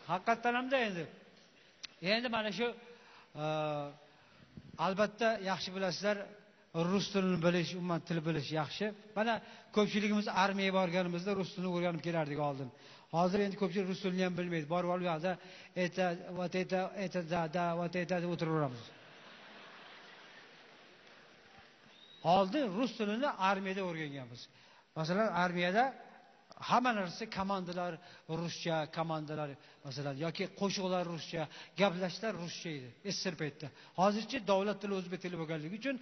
Haqiqatdan hamda endi. Endi mana shu albatta yaxshi bilasizlar, rus tilini bilish, umuman til bilish yaxshi. Mana ko'pchiligimiz armiyaga borganimizda rus tilini o'rganib kelardik oldin. Hozir endi ko'pchilik rus tilini ham bilmaydi. Borib olib yoqda eta, вот это, это da, da, вот это deb o'tiraveramiz. Oldin rus tilini armiyada o'rganganmiz. Masalan, armiyada hamma narsa komandalar ruscha, komandalar masalan yoki qo'shiqlar ruscha, gaplashishlar ruscha edi SSR paytida. Hozircha davlat tili o'zbek tili bo'lganligi uchun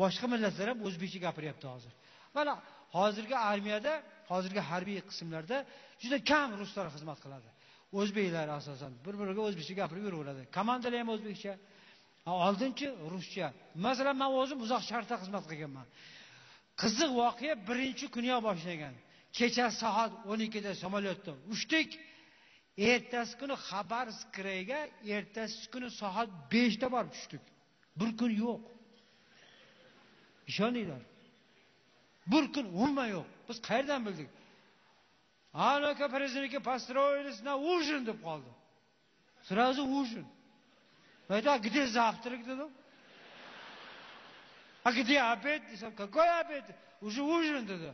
boshqa millatlar ham o'zbekcha gapiryapti hozir. Mana hozirgi armiyada, hozirgi harbiy qismlarda juda kam ruslar xizmat qiladi. O'zbeklar asosan bir-biriga o'zbekcha gapirib yuraveradi. Komandalar ham o'zbekcha. Oldinchi ruscha. Masalan, men o'zim Uzoq Sharqda xizmat qilganman. Qiziq voqea birinchi kuniyoq boshlangan. Kecha soat 12da samolyotda uchdik. Ertasi kuni Xabarovsk krayga, ertasi kuni soat 5da borib tushdik. Bir kun yo'q. Ishoninglar. Bir kun umuman yo'q. Biz qayerdan bildik? А ну-ка, праздники построились на ужин deb qoldi. Сразу ужин. А где завтрак dedim. А где обед? Desam, какой обед? Уже ужин dedi.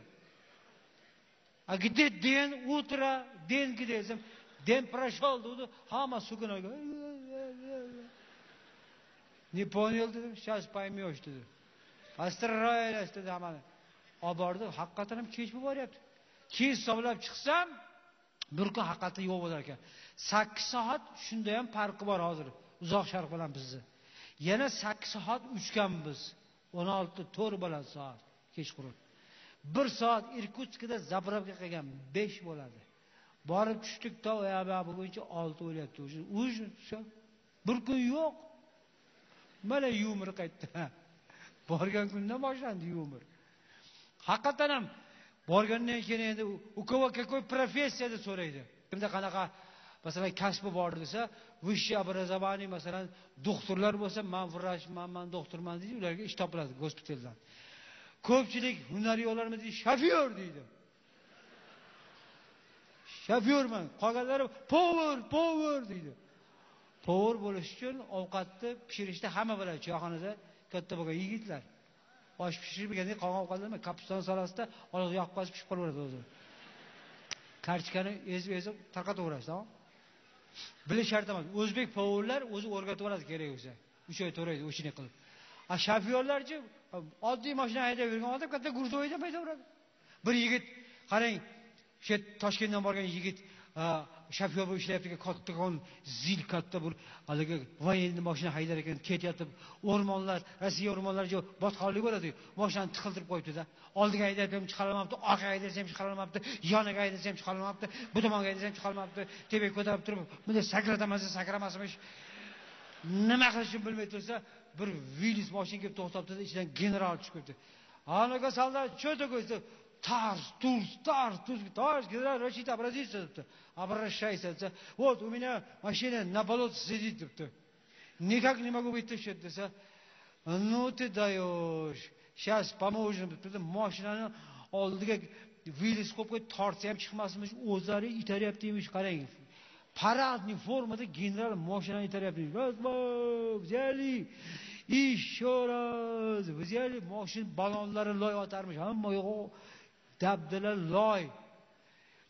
А где день, утро, день где? Desam, день прошел dedi. Hamma sukuna. Не понял dedim. Сейчас поймешь dedi. Построились dedi hammani. Olib bordi, haqiqatan ham kech bo'lib boryapti. Keyin hisoblab chiqsam, bir kun haqiqatda yo'q bo'lar ekan. 8 soat shunda ham farqi bor hozir Uzoq Sharq bilan bizni. Yana 8 soat uchganmiz. 16:04 bo'ladi soat kechqurun. 1 soat Irkutskda zapravka qilgan 5 bo'ladi. Borib tushdik to buguncha 6 bo'lyapti. Ujin, bir kun yo'q. Mana yumor qaytdi. Borgan kundan boshlandi yumor. Haqiqatan ham borgandan keyin endi u кого какой профессия deb so'raydi. Kimda qanaqa masalan kasbi bor desa, высшее образование masalan doktorlar bo'lsa, men vrachman, men doktorman deydi, ularga ish topiladi gospitaldan. Ko'pchilik hunari yo'llarmi deydi, shofyor deydi. Shofyorman, qolganlari povur, povur deydi. Povur bo'lish uchun ovqatni pishirishda hamma biladi, choyxonada katta bo'lgan yigitlar. Osh pishirib berganda qolgan ovqatlarni kapustani solasizda, olov yoqib qolsa pishib qolaveradi o'zi. Kartoshkani ezib-ezib tarqataverasiz, tamom? Bilish shart emas. O'zbek povurlar o'zi o'rgatib oladi kerak bo'lsa. 3 oy 4 oy o'shini qilib. A shofyorlarchi oddiy mashina haydab yurgan odam katta грузовойda haydaveradi. Bir yigit, qarang, o'sha Toshkentdan borgan yigit shofyor bo'lib ishlayapti, kattakon zil katta bir haligi военный mashina haydar ekan, ketyapti. O'rmonlar, Rossiya o'rmonlari botqoqlik bo'ladi. Mashinani tiqiltirib qo'yibdi-da. Oldiga haydab ham chiqarolmabdi, orqaga haydasa ham chiqarolmabdi, yoniga haydasa ham chiqarolmabdi, bu tomonga haydasa ham chiqarolmabdi. Tepaga ko'tarib turib, bunday sakratamasa sakramasmish. Nima qilishini bilmay tursa, bir Willys mashina kelib to'xtabdi, ichidan general tushib ketdi. А ну-ка, солдат, что такое? Тарс, турс, тарс, турс, товарищ генерал, разрешите обратиться, debdi. Обращайся, desa, вот у меня машина на болоте сидит, debdi. Никак не могу вытащить, desa, ну ты даешь, сейчас поможем, debdi. Mashinani oldiga Willys qo'yib qo'yib, tortsa ham chiqmasmish, o'zlari itaryapti emish, qarang. Парадный formada general mashinani itaryapti. Взяли, еще раз, взяли, mashina balonlari loy otarmish, hamma yo'q. Dabdilar loy.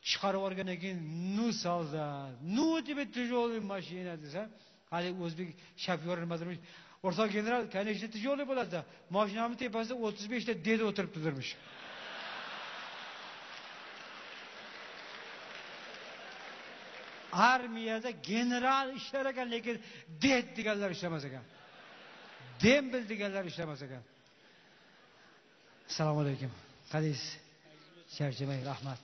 Chiqarib yuborgandan keyin, ну soldat, ну тебе тяжелый mashina desa, hali o'zbek shofyor nima dermish? O'rtoq general, конечно, тяжелый bo'ladi. Mashinamning tepasida 35 ta ded o'tiribdi dermish. Armiyada general ishlar ekan, lekin ded deganlar ishlamas ekan. Dembil deganlar ishlamas ekan. Assalomu alaykum. Qalaysiz? Charchamang, rahmat.